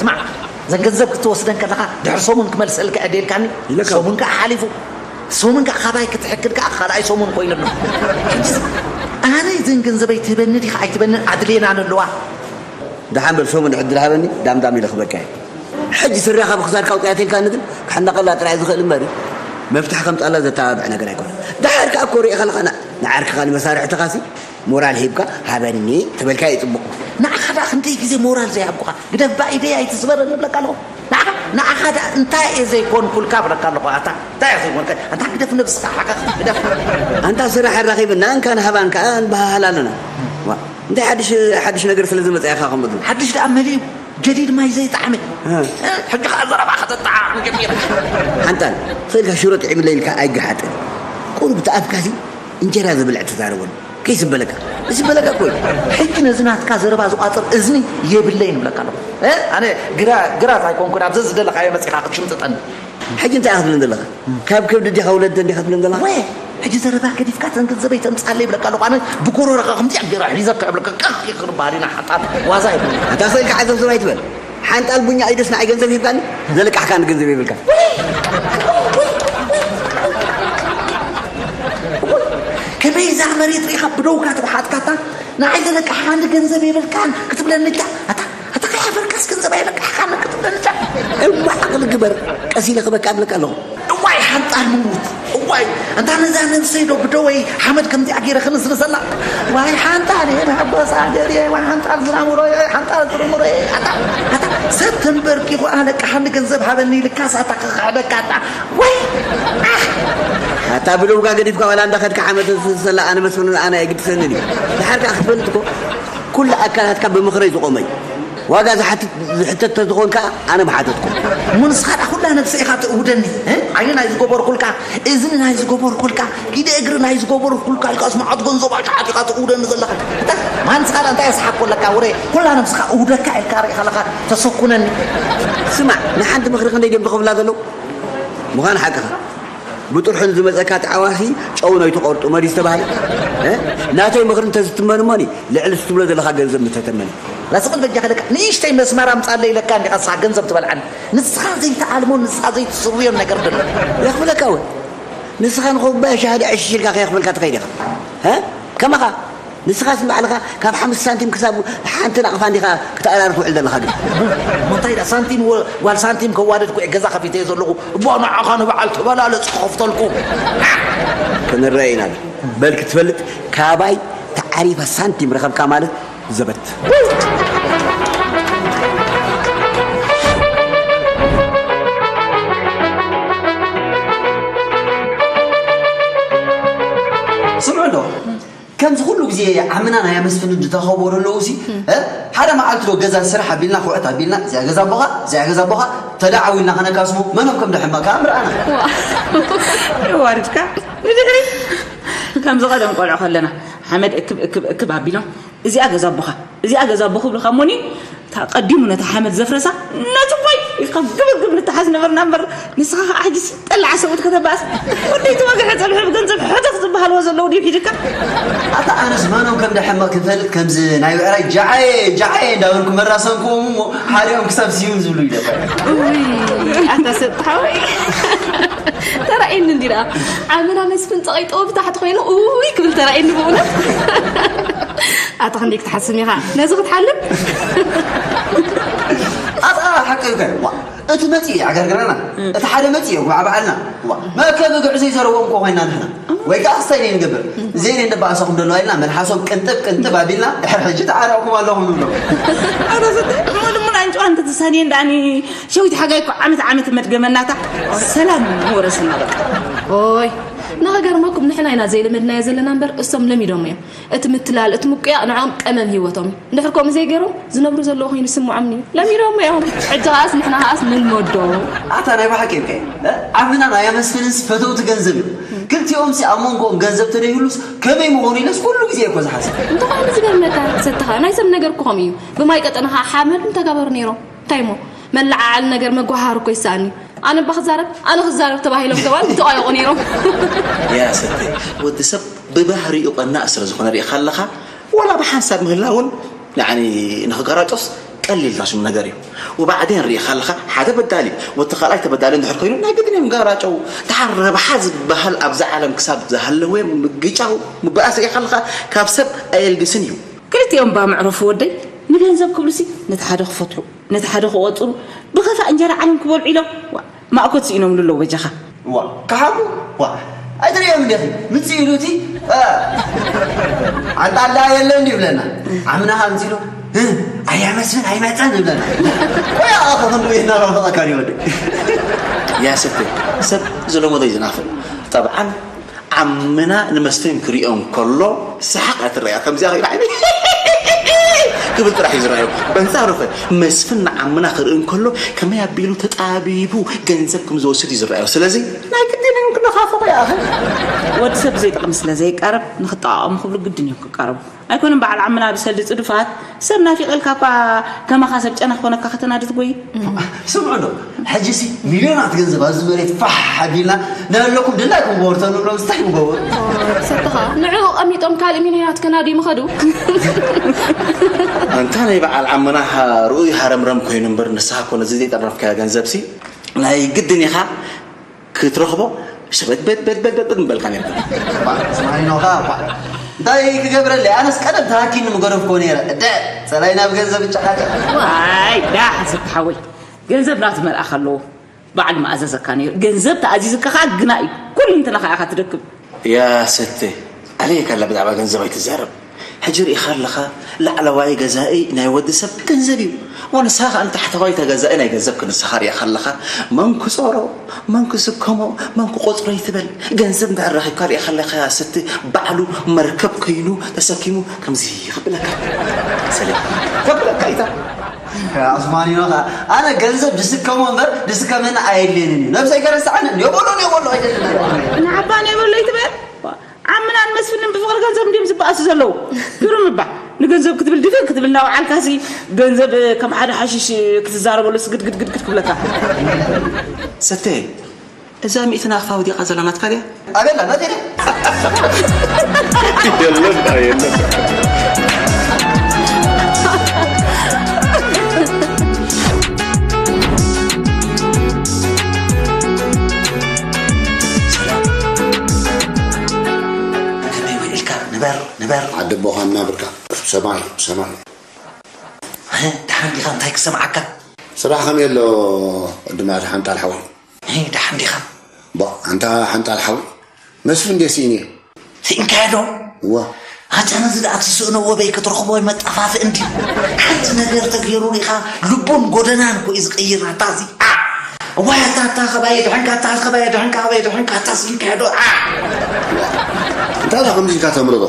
ስማዕ፣ እዘን ገንዘብ ክትወስደን ከለኻ ድሕሪ ሰሙን ክመልሰልካ እየ ደልካኒ። ኢለካ። ሰሙን ከኣ ሓሊፉ። ሰሙን ከኣ ካባይ ክትሕክድ ከኣ ካልኣይ ሰሙን ኮይኑ ኣሎ። ኣነ እዘን ገንዘበይ ትህበኒ ዲኻ ኣይትህበንን ኣድልየን ኣለዋ። ደሓን በል፣ ሰሙን ዕድል ሃበኒ፣ ዳምዳም ኢለ ክበቃ እየ። ሕጂ ስረኻ ብክሳድካ ኣውፅኣትልካኒ ግን ክሕነቐላ ጥራይ ዝኽእል እምበር መፍትሒ ከምፃላ ዘተባብዕ ነገር ኣይኮነን። ደሓር ከኣ እኮ ሪእኻ ኣለኻ፣ ና-፣ ንዓርክኻን መሳርሕትኻሲ ሞራል ሂብካ ሃበኒ ተበልካ እዩ ፅቡቕ። ንዓኻ ደኣ ክንደይ ግዜ ሞራል ዘይሃብኩኻ? ግደፍ ብኣ ኢደይ ኣይትስበረኒ እብለካ ኣለኹ። ንዓኻ፣ ንዓኻ ደኣ እንታይ እየ ዘይኮንኩልካ እብለካ ኣለኹ። ኣታ እንታይ እየ ዘይኮንካ? ኣንታ ግደፍ ነብስኻ ሓቀኽ ግደፍ። ኣንታ ስራሕ ኣራኺብና እንካን ሃባን ከኣ ንበሃሃል ኣለና። ዋ፣ እንታይ ሓድሽ፣ ሓድሽ ነገር ስለ ዝመጸ ኢኻ ከምኡ ትብል? ሓድሽ ደኣ መሊኡ ጀዲድ ማይ ዘይጠዓመ። እ። ሕጂ ከኣ ዘረባ ከተጠዓዕም ጀሚርካ። ሓንጣል፣ ተኺእልካ ሽሮ ጥዒምለይ ኢልካ ኣይገሓጥን። ቁሩብ ተኣፍካሲ እንጀራ ዝብልዕ ተዛረበሉ። ከይስበለካ። ዝስበለካ እኮ እዩ። ሕጂ ነዚ ናትካ ዘረባ ዝቋጽር እዝኒ የብለይን እብለካ ኣለኹ። እ? ኣነ ግራ-፣ ግራት ኣይኮንኩን፣ ኣብዚ ዝደለኻዮ መጺኻ ክትሽምጥጠኒ። ሕጂ እንታይ ኢኻ ክትብለኒ ዘለኻ? ካብ ከብዲ ዲኻ ወለዲ እንዲኻ ትብለኒ ዘለኻ? ወይ፣ ሕጂ ዘረባ ገዲፍካ እተን ገንዘበይ ተምጻለይ ይብለካ ኣለኹ። ኣነ ብጎረሮኻ ከምዚኣ ገይረ ሒዘካ ይብለካ፣ ቀቕ ይኽር ባህሊና ሓጣን ዋዛ ይብለካ። ኣታ ስእልካ ዓዘብ ሰብ ኣይትበል። ሓንጣል ቡኛ ኢደስ ንዓይ ገንዘብ ሂብካኒ፣ ዘለቃሕካኒ ገንዘብ የብልካ። ከመይ እዛ መሬት ሪኻ ብደውካ ትውሓጥካታ፣ ንዓይ ዘለቃሕካኒ ገንዘብ የብልካን ክትብለኒ እታ፣ ኣታ፣ ኣታ ከይሓፈርካስ ገንዘብ ኣይለቃሕካን ክትብለኒ እታ። እሞ ዓቕሊ ግበር፣ ቀስ ኢለ ክበካ እብለካ ኣለኹ። እዋይ ሓንጣል ምሙት፣ እዋይ፣ እንታ ነዛ ነብሰይ ዶ ብደወይ ሓመድ ከምዚኣ ገይረ ክንስንሰላ? ዋይ ሓንጣል እየ መሐጎሳ ገርየ፣ ዋይ ሓንጣል ዝናሙሮየ፣ ሓንጣል ዝርሙሮየ፣ ኣታ፣ ኣታ፣ ሰብ ተንበርኪኹ ኣለቃሓኒ ገንዘብ ሃበኒ ኢልካስ ኣታ ክኽሕደካ ኣታ። ወይ! ኣታ ብደውጋ ገዲፍካ ዋላ እንዳኸድካ ሓመድ ትስንሰላ ኣነ መስፍን ኣነ ኣይግድሰንን እዩ። ድሓር ከኣ ክትፈልጥ እኮ ኩሉ ኣካላትካ ብምኽረይ ዝቖመ እዩ። ዋጋ ዝሓትት፣ ዝሕተት ተዝኾን ከኣ ኣነ ምሓተትኩ። እሞ ንስኻ ደኣ ኩላ ነብሰ ኢኻ ትእውደኒ፣ እ? ዓይኒ ናይ ዝገበርኩልካ፣ እዝኒ ናይ ዝገበርኩልካ፣ ኢደ እግሪ ናይ ዝገበርኩልካ ኢልካስ መዓት ገንዘብ ኣሽሓት ኢኻ ትእውደኒ ዘለኻ። እታ፣ ማን ንስኻ ደኣ እንታይ ኣስሓኮለካ ወረ? ኩላ ነብስኻ እውደካ ኢልካ ርኢኻ ኣለኻ ተሰኩነኒ። ስማዕ፣ ንሓንቲ ምኽሪ ክንደይ ድዮም ዝኸፍላ ዘለዉ? ምዃን ሓቅኻ። ብጥርሑ ንዝመጸካ ጣዕዋሲ ጨው ነው ይትቆርጡ መሪ ዝተባህለ። እ? ናተይ ምኽሪ እንተዝትመን እሞኒ፣ ልዕሊ እሱ ትብሎ ዘለኻ ገንዘብ ምተተመነ። ላስቕል በጃ ከለካ ንእሽተይ መስመር ኣምጻለይ ኢለካ እንዲኻ ንስኻ ገንዘብ ትበልዓኒ። ንስኻ ዘይትኣልሞን ንስኻ ዘይትስርዮን ነገር ደሎ። የኽፍለካ እውን። ንስኻ ንኹባያ ሻሂ ዕሽሽ ኢልካ ከየኽፍልካ ትኸይድ ኢኻ። እ? ከማኻ። ንስኻስ ንባዕልኻ ካብ ሓሙሽተ ሳንቲም ክሳብ ሓንቲ ናቕፋ እንዲኻ ክትኣራርፍ ውዕል ዘለኻ ግን። እሞ እንታይ ደኣ ሳንቲም ወ-፣ ጓል ሳንቲም ከዋደድኩ እየ ገዛ ከፊተ ዘለኹ። እባ ንዓኻ ንበዓል ተበላለጽ ክኸፍተልኩ። ክንረአ ኢና። በል ክትፈልጥ ካባይ ተዓሪፈ ሳንቲም ረኸብካ ማለት ዘበት። ስምዑ እንዶ፣ ከምዚ ኩሉ ግዜ ዓምና ናይ ኣመስፍን እንድተኸቦ ዘለዉ ሲ፣ እ? ሓደ መዓልቲ ዶ ገዛ ስራሕ ኣቢልና፣ ኩዕት ኣቢልና፣ እዚኣ ገዛ ኣቦኻ፣ እዚኣ ገዛ ኣቦኻ፣ ተደዓዊልና ከነካስሞ፣ መኖም ከም ደሕማ ከኣ ምርኣና። ዋ፣ የዋርድካ ንድሕሪት። ከምዚ ቀደም ቆልዑ ከለና፣ ሓመድ እክብ፣ እክብ፣ እክብ ኣቢሎም፣ እዚኣ ገዛ ኣቦኻ፣ እዚኣ ገዛ ኣቦ ክብልኻ እሞኒ፣ እታ ቀዲሙ ነታ ሓመድ ዘፍረሳ፣ ነቲ ቦይ ኢልካ ግብግብ ንተሓዝ ነበርና እምበር፣ ንስኻ ኸዓ ሕጂ ጠላዕ ሰብኡት ከተባእስ፣ ወደይ እቲ ወግሐ ጸብሒ ብገንዘብ ሕተኽ ዝበሃልዎ ዘለዉ ድዩ ሒድካ? ኣታ ኣነስ መኖም ከም ደሕመቕ ክንፈልጥ ከምዚ ናይ ብዕራይ ጃዓየ ጃዓየ እንዳበልኩ መራሰንኩዎም እሞ ሓሪኦም ክሳብ ስዩም ዝብሉ ይደፈር። እውይ፣ ኣታ ሰብ ሓወይ። ተራእየኒ እንዲ ደኣ። ዓምና መስፍን ጸቐይ ጠወ ብታሕቲ ኮይኑ፣ እውይ ክብል ተራእየኒ ብእውነት። ኣታ ክንደይ ክትሓስም ኢኻ ነዚ ክትሓልም? ኣታ ሓቂ እዩ ከ። ዋ፣ እቲ መጺኡ እዩ ዓገርግረና። እቲ ሓደ መጺኡ እዩ ጉባዕ በዓልና። ዋ፣ መእከቢ ግዕዙይ ዘረዎም እኮ ኮይና ንሕና። ወይ ከኣ ክስታይ ነይ ንገብር። ዘይነይ እንደበኣሰኹም ደለዋ ኢልና መልሓሶም ቅንጥብ ቅንጥብ ኣቢልና ድሕሪ ሕጂ ተዓራቕኩም ኣለኹም ንብሎም። ኣታ ሰተ፣ እሞ ድሙን ኣንጭዋ እንተተሳንየን ደኣኒ ሸዊት ሓጋይ እኮ ዓመት ዓመት መድገመናታ ሰላም ወረስና በቃ። ኦይ፣ ንኸገርመኩም ንሕና ኢና ዘይለመድናዮ ዘለና እምበር እሶም ለሚዶሞ እዮም። እቲ ምትላል፣ እቲ ምቁያቕ ንዕኦም ቀመም ህይወቶም እዩ። እንድሕር ከምኡ ዘይገይሮም ዝነብሩ ዘለዉ ኮይኑ ይስምዖም እዩ። ለሚዶሞ እዮም። ሕጂ ኸኣስ ንሕና ኸኣስ ንልመዶ። ኣታ ናይ ብሓቂ ኢልካ እዩ። ዓምና ናይ ኣመስፍንስ ፈተውቲ ገንዘብ እዩ። ክልቲኦም ሲ ኣብ መንጎኦም ገንዘብ ተደይህሉስ ከመይ ምኾኑ ኢለስ ኩሉ ግዜ እኮ ዝሓስብ። እንተኾነ ዝገርመካ ሰተኻ ናይ ሰብ ነገር እኮ ከምኡ እዩ። ብማይ ቀጠንኻ ሓመድ ምተጋበሩ ነይሮም። እንታይ እሞ? መለዓዓሊ ነገር መጓሃር እኮ ይሰኣኒ። ኣነ እባ ክዛረብ፣ ኣነ ክዛረብ ተባሂሎም ሰባት ይተቋየቑ ነይሮም። ያ ሰተይ፣ ወዲ ሰብ ብባህሪኡ ቀናእ ስለ ዝኾነ ርኢኻ ኣለኻ፣ ወላ ብሓንሳብ ምህላውን ያኒ ንኽጋራጮስ ቀሊል ዳሽም ነገር እዩ። ወባዕዴን ርኢኻ ኣለኻ፣ ሓደ በዳሊ ወቲ ካልኣይ ተበዳሊ እንድሕር ኮይኑ ናይ ግድን እዮም ጋራጨው። ደሓር ረብሓ ዝበሃል ኣብዛ ዓለም ክሳብ ዝሃለወ ምግጫው ምብኣስ ርኢኻ ኣለኻ፣ ካብ ሰብ ኣየልግስን እዩ። ክልቲኦም ባ መዕረፉ ወደይ፣ ንገንዘብ ክብሉሲ ነቲ ሓደ ክፈትሑ፣ ነቲ ሓደ ክቆጽሩ፣ ብኸፋ እንጀራ ዓለም ክበልዑ ኢሎም፣ ዋ፣ ማእኮት ስኢኖምሉ ኣለዉ በጃኻ። ዋ፣ ከሓቁ፣ ዋ፣ ኣይትርእዮም እንዲኺ፣ ምጽእ ኢሉ እቲ፣ እ፣ ኣንጣላ የለን ድዩ ይብለና። ዓምና ካብ ምጽእ ኢሉ፣ እ፣ ኣያ መስፍን ኣይመጸን ይብለና። ወይ ኣኸ ክንዱ ይናራፈቐካ ድዩ ወደይ? ያ ሰብተይ፣ ሰብ ዝለመዶ እዩ ዝናፍቕ። ጠብዓን ዓምና ንመስፍን ክሪኦ እንከሎ ሰሓቕ እያ ትረኣያ። ከምዚኣ ኸይዳ ዓይኒ ክብል ጥራሕ እዩ ዝረኣዮ። በንጻሩ ኸ መስፍን ንዓምና ክርኢ እንከሎ ከመይ ኣቢሉ ተጣቢቡ ገንዘብ ከም ዝወስድ እዩ ዝረኣዮ። ስለዚ ናይ ግድን እዮም ክነኻፈቑ ይኣኽል። ወዲ ሰብ ዘይጠቕሚ ስለ ዘይቃረብ ንኽጠቓቐሙ ክብሉ ግድን እዮም ክቃረቡ። ኣይኮነን በዓል ዓምና ብሰልዲ ጽዱፋት ሰብ ናፊቐልካ እኳ ከማኻ ሰብ ጨና ክኾነካ ከተናዲ ትጎይ። ስምዑ ዶ፣ ሕጂሲ ሚልዮናት ገንዘብ ኣብዚ መሬት ፋሕ ኣቢልና ንበለኩም ድላይኩም ገበሩ ተንብሎም እንታይ ምገበሩ? ሰተኻ ንዕኡ ቀሚጦም ካልእ ሚልዮናት ከናድዩ ምኸዱ። ኣንታ ናይ በዓል ዓምና ሃ-፣ ርኡይ ሃረምረም ኮይኑ እምበር ንስኻ እኮ ነዚ ዘይጠረፍካዮ ገንዘብሲ ናይ ግድን ኢኻ ክትረኽቦ ሸበት በት በት በት በት ምበልካ ነርካ። ስማይኖኻ እኳ እንታይ ክገብረለይ? ኣነስ ቀደም ተሃኪኒ ምገደፍኮ ነይረ። እደ ጸላይ ናብ ገንዘብ እጨቃጨቅ። ዋይ ዳሕ ዝተሓወይ ገንዘብ ናቱ መልኣኽ ኣለዎ። ባዕሉ መኣዘዘካ ነይሩ። ገንዘብ ተኣዚዝካ ኸዓ ግና እዩ። ኩሉ እንትናኻ ኢኻ ትደክም። ያ ሰተ፣ ኣለየካላ ብዛዕባ ገንዘብ ኣይትዛረብ። ሕጂ ርኢኻ ኣለኻ፣ ላዕለዋይ ገዛኢ ናይ ወዲ ሰብ ገንዘብ እዩ። ወንስኻ ኸኣ ንታሕተዋይ ተገዛኢ ናይ ገንዘብ ክንስኻ ርኢኻ ኣለኻ። መን ክጾሮ፣ መን ክስከሞ፣ መን ክቆጽሮ ይትበል። ገንዘብ እንድሕር ረኺብካ ርኢኻ ኣለኻ፣ ያ ሰተ፣ ባዕሉ መርከብ ከይኑ ተሰኪሙ ከምዚ ይኽብለካ። ሰለ፣ ከብለካ ኢታ። ኣስማኒኖ ኸኣ፣ ኣነ ገንዘብ ድስከሞ እምበር ድስከመኒ ኣየድልየንን እዩ። ነብሰይ ከረስዓኒ፣ ኔበሎ፣ ኔበሎ ኣይደልን ኣለኹ። ንዓባ ኔበሎ ይትበል። ዓምናን መስፍንን ብፍቕሪ ገንዘብ እንድዮም ዝበኣሱ ዘለዉ። ግርም እባ። ንገንዘብ ክትብል ድፍእ ክትብል እናወዓልካሲ፣ ገንዘብ፣ እ፣ ከም ሓደ ሓሽሽ፣ እ፣ ክትዛረበሉ ስግድግድግድ ክብለካ። ሰተ፣ እዛ ሚእቲ ናቕፋ ወዲቓ ዘላ ናትካ ድያ? ኣበላ፣ ናተይ ድያ? የለን፣ የለን። ከመይ ውዒልካ? ንበር፣ ንበር። ዓዲ ኣቦኻ እናብርካ። ሰማይ፣ ሰማይ። እ፣ ደሓን ዲኻ? እንታይ ክሰምዓካ? ስራሕ ከመይ ኣሎ? ወዲ ማሪ ሓንጣል ሓወይ። እ፣ ደሓን ዲኻ? ባ፣ ኣንታ ሓንጣል ሓወይ። መስፍን እንዴ ስኢነ? ስኢንካዮ ዶ? እዋ። ኣታ ነዚ ደኣ ትስእኖ ወበይ ክትረኽቦ መጠፋፍእ እንድዩ። ሓንቲ ነገር ተገይሩ ሪኻ ልቡን ጎደናን እኮ እዩ ዝቕይር። ኣታ እዚ፣ ኣ! እዋይ ኣታ፣ ኣታ ኸባየ ድሕንካ፣ ኣታ ኸባየ ድሕንካ፣ ኸባየ ድሕንካ፣ ኣታ ስኢንካዮ ዶ? ኣ! እንታይ ደኣ ከምዚ ኢልካ ተምርሮ?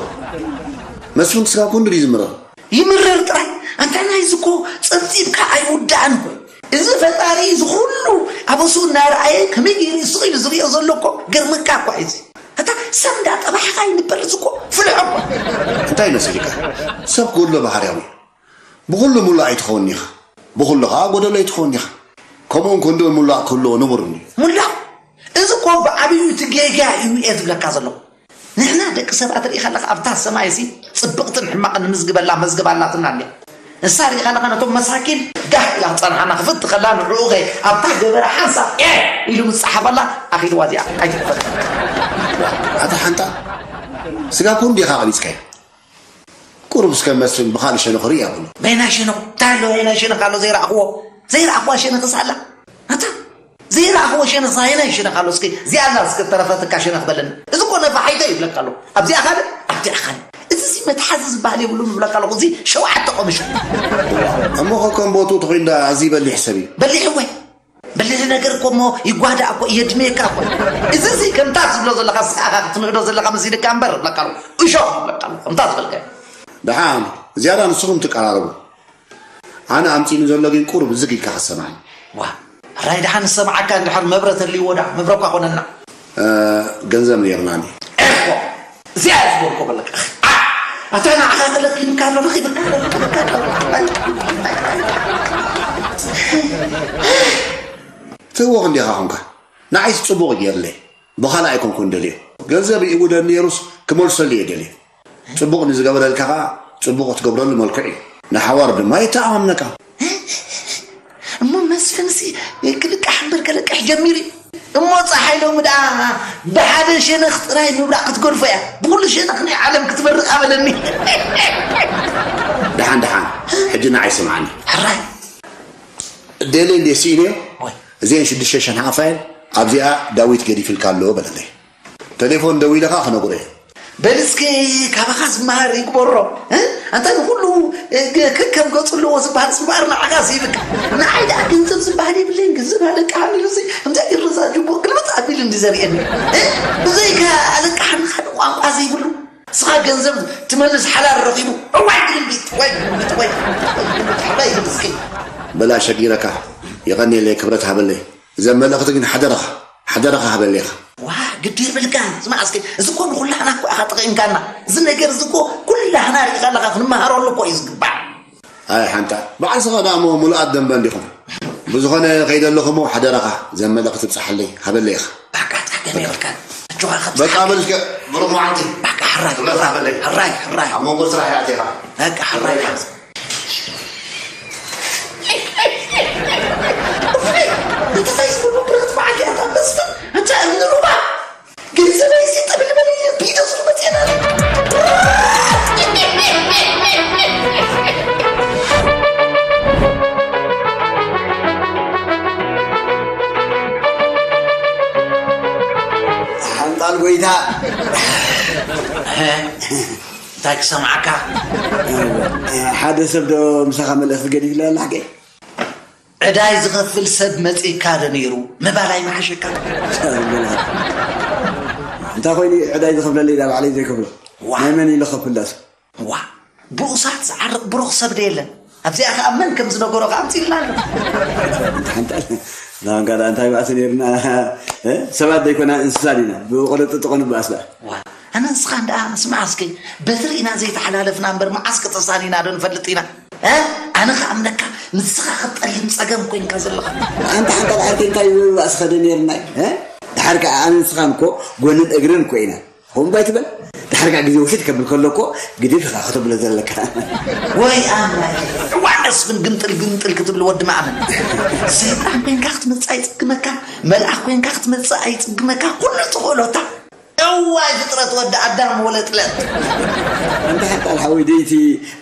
መስፍን ስጋ ኩሉ ድዩ ዝምርር? ይምረር ጥራይ። ኣንታ ናይዚ እኮ ጸብጺብካ ኣይውዳእን እኮ። እዚ ፈጣሪ እዚ ኩሉ ኣበሱ እናረኣየ ከመይ ገይሩ እዩ ስቕ ኢሉ ዝሪኦ ዘሎ እኮ ገርመካ እኮ እዩ እዚ። ኣታ ሰብ እንዳጠባሕኻ ይንበር እዚ እኮ ፍልሖ እኮ። እንታይ መሲልካ? ሰብ ክህሎ ባህርያዊ። ብኹሉ ሙሉእ ኣይትኸውን ኢኻ። ብኹሉ ኸዓ ጎደሎ ኣይትኸውን ኢኻ። ከምኡ እውን ክንድኡ ሙሉእ ክህልዎ ንቡር እዩ። ሙሉእ? እዚ እኮ ብዓብዩ እቲ ጌጋ እዩ እየ ዝብለካ ዘለኹ። ንሕና ደቂ ሰባት ርኢኻ ኣለኻ፣ ኣብታ ሰማይሲ ጽብቕትን ሕማቕን ንምዝግበላ መዝገብ ኣላትና እንድያ። ንሳ ርኢኻ ኣለኻ፣ ነቶም መሳኪን ጋህ ኢላ ክጸንሓና ክፍቲ ከላ፣ ንዕኡ ኸ ኣብታ ገበረ ሓንሳብ ኤ ኢሉ ምስ ጸሓፈላ፣ ኣኺልዋ እዚኣ ኣይትኽፈል። ኣታ ሓንጣ፣ ስጋ ኩን ዲኻ ቀቢጽካዮ? ቁሩብ እስከ መስፍን ብኻልእ ሸነኽ ርኢ ኣብሎ። በየናይ ሸነኽ? እንታይ ኣሎ በየናይ ሸነኽ ኣሎ ዘይረኣኽዎ? ዘይረኣኽዋ ሸነኽስ ኣላ? ኣታ ዘይረኣኽዎ ሸነኽ ኣየናይ ሸነኽ ኣሎ? እስኪ እዚኣ ኣላ እስከ ተረፈትካ ሸነኽ በለኒ። እዚ እኮ ነፋሒቶ ይብለካ ኣሎ። ኣብዚኣ ካልእ፣ ኣብዚኣ ካልእ። እዚ ሲ መትሓዚ ዝበሃል የብሉን ይብለካ ኣለኹ። እዚ ሸውዓተ ቆምሽ። እሞ ኸ ከም ቦትኡ ተኾይኑ ደኣ ኣዝዩ በሊሕ ሰብ እዩ። በሊሕ እወ። በሊሕ ነገር እኮ እሞ ይጓዳእ እኮ፣ የድምየካ እኮ። እዚ ሲ ከምታ ትብሎ ዘለኻ፣ ስኻ ክትንእዶ ዘለኻ መሲልካ እምበር ይብለካ ኣለኹ። እሾኽ ይብለካ ኣለኹ። ከምታ ዝበልካዮ። ደሓን፣ ዝያዳ ንስኹም ትቀራረቡ። ኣነ ኣምጺእኒ ዘሎ ግን ቁሩብ ዝግ ኢልካ ክትሰምዓኒ። ዋ፣ ሕራይ ደሓን ዝሰምዓካ እንድሕር መብረ ተልይዎ ደኣ፣ መብረ እኳ ኮነና። እ፣ ገንዘብ ነይርናኒ። ኤኮ፣ እዚኣ እየ ዝበልኮ በለካ። ኣ፣ ኣታ ንዓኻ ተለኪምካ ኣሎ፣ ረኺብካ ኣሎ፣ ረኺብካ ኣሎ። ትህወኽ እንዲኻ ኾንካ። ንዓይስ ጽቡቕ ገይርለይ። ብኻልእ ኣይኮንኩን ደልዮ። ገንዘብ ይእውደኒ ነይሩስ ክመልሰሉ እየ ደልየ። ጽቡቕ ንዝገበረልካ ኸኣ ጽቡቕ እትገብረሉ መልክዕ እዩ። ንሓዋሩ ድማ የተኣማምነካ። እሞ መስፍንሲ ክልቃሕ እምበር ከለቅሕ ጀሚሩ እዩ። እሞ ፀሓይ ሎሚ ደኣ ብሓደ ሸነኽ ጥራይ ምብራቕ ክትገድፎ እያ። ብኩሉ ሸነኽ ናይ ዓለም ክትበርቕ ኣበለኒ። ደሓን ደሓን፣ ሕጂ ንዓይ ስምዓኒ። ሕራይ። ደልየ እንድየ ስኢነዮ። ወይ። እዚአን ሽዱሽተ ሸንሓ ፋይል ኣብዚኣ ዳዊት ገዲፍልካ ኣሎ በለለይ። ተሌፎን ደዊለ ኸዓ ክነግሮ እየ። በል እስኪ ካባኻ ዝመሃር ይግበሮ። እ? ኣንታ ንኹሉ እ፣ ገ- ከከም ገፁ ኣለዎ ዝበሃል እምበኣር ንዓኻ ዝህብካ። ንዓይ ደኣ ገንዘብ ዝበሃል የብለይን፣ ገንዘብ ኣለቃሓኒ ኢሉ እዚ ከምዚ ኢሉ ረዛ ጅቦ ግልብጥ ኣቢሉ እንዲ ዘርእየኒ። እ? ብዘይካ ኣለቃሓኒ ካልእ ቋንቋ ዘይብሉ። ንስኻ ገንዘብ ትመልስ ሓላል ረኺቡ። እዋይ ግልምቢጥ፣ ወይ ግልምቢጥ፣ ወይ ግልምቢጥ፣ ወይ ግልምቢጥ፣ ሓላይ ግልምቢጥ። በል ኣሸጊረካ። የቐንየለይ፣ ክብረት ሃበለይ። እዘን መልእኽቲ ግን ሓደራኻ፣ ሓደራኻ ሃበለይ ኢኻ። ዋ ግዲ የብልካን። ስማዕ እስኪ፣ እዚ እኮ ንኹላህና እኮ ኢኻ ጠቒምካና። እዚ ነገር እዚ እኮ ኩላህና ርኢኻ ኣለኻ፣ ክንመሃረሉ እኮ እዩ ዝግባእ። ኣይ ሓንታ፣ በዓል ስኻ ደኣ እሞ ሙሉኣት ደንበ እንዲኹም። ብዝኾነ ከይደ ኣለኹ እሞ ሓደራኻ እዘን መልእኽቲ ብጽሓለይ፣ ሃበለይ ኢኻ። በቃ ጸገም የብልካን። ኣጆኻ ኸብጽሓ። በቃ በል እስከ፣ ብሩኽ መዓልቲ። በቃ ሕራይ፣ ክብረት ሃበለይ። ሕራይ፣ ሕራይ። ኣብ መንጎ ስራሕ ኢኻ ኣቲኻ። በቃ ሕራይ። ሕራይ። እንታይ ዝብሉ ብርኽቲ በዓል ያታ መስፍን፣ ኣታ እምኒ ሩባ፣ ገንዘበይ እዚ ጥብል በል ኢለ ቢዶ ስር መፅኤና። ሓንጣል ጎይታ። እንታይ ክሰምዓካ? ሓደ ሰብ ዶ ምሳኻ መልእኽቲ ገዲፍላ ኣላ ሓቀይ? ዕዳይ ዝኸፍል ሰብ መጺእካ ዶ ነይሩ ምባል ኣይምሓሸካ? እንታይ ኮይኑ ዕዳይ ዝኸፍለለይ ኢላ ባዕለይ ዘይከፍሎ? ዋ። ናይ መን ኢለ ከፍል ዳስ? ዋ። ብኡሳት ዝዓርቕ ብሩኽ ሰብ ዶ የለን? ኣብዚኣ ከኣ መን ከም ዝነገሮ ከኣ ኣምጺእልና ኣሎ። ሓንጣል ናንካ ደኣ እንታይ ባእሲ ነይርና? እ? ሰባት ዘይኮና እንስሳ ዲና? ብቕልጥጥቑ ንባእስ ደኣ። ዋ። ኣነ ንስኻን ደኣ ስማዕ እስከ በትሪ ኢና ዘይተሓላለፍና እምበር መዓስ ክተሳኒና ዶ ንፈልጥ ኢና? እ? ኣነ ከኣምነካ ንስኻ ክትጠልም ጸገም ኮይንካ ዘለኻ። ኣንታ ሓንጣል ዓርከይ እንታይ ምብባእስ ኸደ ነይርና እዩ? እ? ድሓር ከኣ ኣነ ንስኻን እኮ ጎንን እግርን እኮ ኢና። ሆምባይ ትበል። ድሓር ከኣ ግዜ ውሽጥ ከብል ከሎ እኮ ግድፍ ኢኻ ክትብሎ ዘለካ። ወይ ኣምላኽ። እዋን ኣስፍን ግምጥል ግምጥል ክትብል ወዲ ማእመን። ሰይጣን ኮይንካ ክትመጽእ ኣይጽግመካ፣ መልኣኽ ኮይንካ ክትመጽእ ኣይጽግመካ፣ ኩሉ ትኽእሎታ። እዋይ ፍጥረት ወዲ ኣዳም ወለጥለጥ። ኣንታ ሓንጣል ሓወይ ደይቲ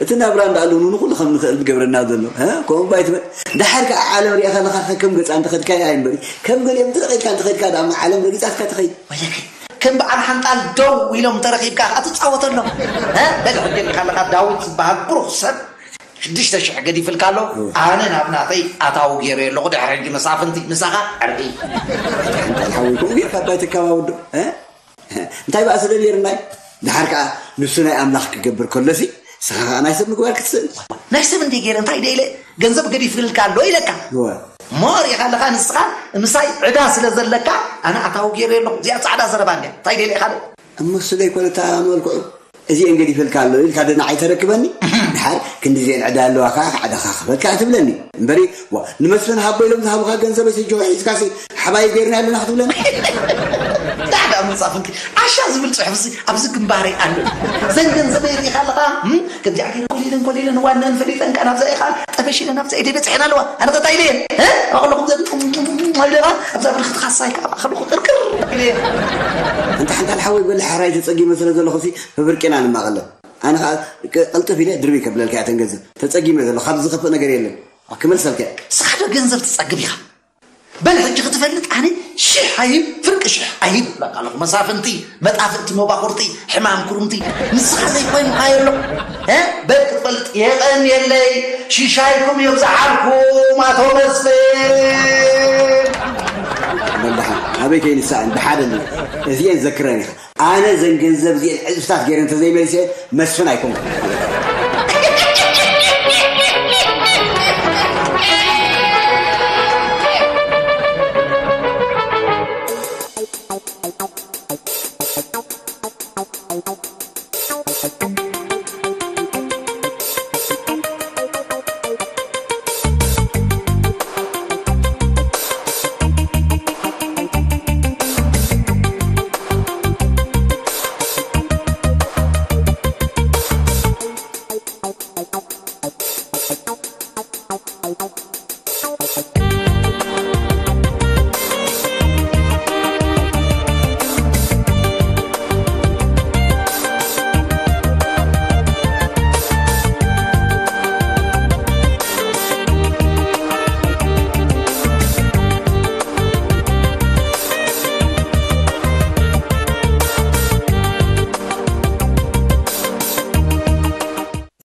እቲ ናብራ እንዳኣለኑ ንኹሉ ከም ንኽእል ዝገብረና ዘሎ እ? ከምኡ ባይ ትበል። ድሓር ከኣ ዓለም ሪእኻ ኣለኻ ከም ገጻ እንተኸድካ እያ እምበሪ ከም ገሊኦም ትረቒድካ እንተኸድካ ደኣ ዓለም ረጊጻትካ ትኸይድ። ወይለከይ ከም በዓል ሓንጣል ደው ኢሎም ተረኺብካ ከኣ ትጻወተሎም እ? በል ሕጂ ሪእኻ ኣለኻ ዳዊት ዝበሃል ብሩኽ ሰብ ሽዱሽተ ሽሕ ገዲፍልካ ኣሎ። ኣነ ናብ ናተይ ኣታዊ ገይረ ኣለኹ ድሕሪ ሕጂ መሳፍንቲ ምሳኻ ዕርቂ። ሓንጣል ሓወይ ከምኡ ጌርካ ባይ ትካባብዶ እ? እንታይ በኣ ስለ ነይርናይ ድሓር ከዓ ንሱ ናይ ኣምላኽ ክገብር ከሎሲ ንስኻ ከዓ ናይ ሰብ ምግባር ክትስእል። ናይ ሰብ እንደ ገይረ እንታይ ደ ኢለ ገንዘብ ገዲፍልካ ኣሎ ኢለካ። እሞ ሪኢኻ ኣለኻ ንስኻ ምሳይ ዕዳ ስለ ዘለካ ኣነ ኣታዊ ገይረ ኣለኹ። እዚኣ ፃዕዳ ዘረባ እንድያ። እንታይ ደ ኢለ ኢኻ ዶ? እሞ እሱ ዘይኮነ እታ መልክዑ እዚኤን ገዲፈልካ ኣሎ ኢልካ ዶ ንዓይ ተረክበኒ? ድሓር ክንድዚኤን ዕዳ ኣለዋ ከዓ ዕዳኻ ክፈል ከዓ ትብለኒ እምበሪ ዋ ንመስፍን ሃቦ ኢሎም ዝሃቡኻ ገንዘበይ ስጆ ሒዝካሲ ሓባይ ገይርና ኣለና ክትብለኒ? ዳዕዳ መጻፍንቲ ዓሻ ዝብል ጽሑፍሲ ኣብዚ ግንባረይ ኣሎ። ዘን ገንዘበይ ርኢኻ ኣለኻ? እም? ከምዚኣ ገይረ ኮሊለን ኮሊለን ዋነን ፈሊጠን ከዓ ናብዛ ኢኻ ጠፈሽ ኢለን ናብዛ ኢደይ በፅሐን ኣለዋ። ኣነ ኸታ ኢለየን እ? ኣቕለኹም ዘን ኢለኻ ኣብዛ ብርክቲ ካሳይ ከዓ ማእኸሉ ክቅርቅር ኢለየን። እንተ ሓንታ ሓወይ በሊ ሕራይ ተጸጊመ ስለ ዘለኹሲ ብብርቂና ንማቐለን። ኣነ ከዓ ቅ- ቅልጥፍ ኢለ ድርቢ ከብለልካ እያ ተንገዝብ ተጸጊመ ዘሎ ካብ ዝኸፍእ ነገር የለን ክመልሰልካ እየ። ንስኻ ዶ ገንዘብ ትጸግብ ኢኻ? በል ሕጂ ክትፈልጥ ኣነ ሽሕ ኣይብ ፍርቂ ሽሕ ኣይብ እብለካ ኣለኹ። መሳፍንቲ፣ መጣፍእቲ፣ መባኹርቲ፣ ሕማም ኩርምቲ ንስኻ ዘይኮይንካዮ ኣሎ። እ? በል ክትፈልጥ የቐንየለይ ሽሻይኩም የብዝሓልኩም ኣቶ መስፍን። በል ደሓን ኣበይ ከይንሳእን ብሓደ እዚኤን ዘክረን ኢኻ። ኣነ ዘን ገንዘብ እዚኤን ዕፅፍታት ገይረ እንተዘይመሊሰ መስፍን ኣይኮንኩ።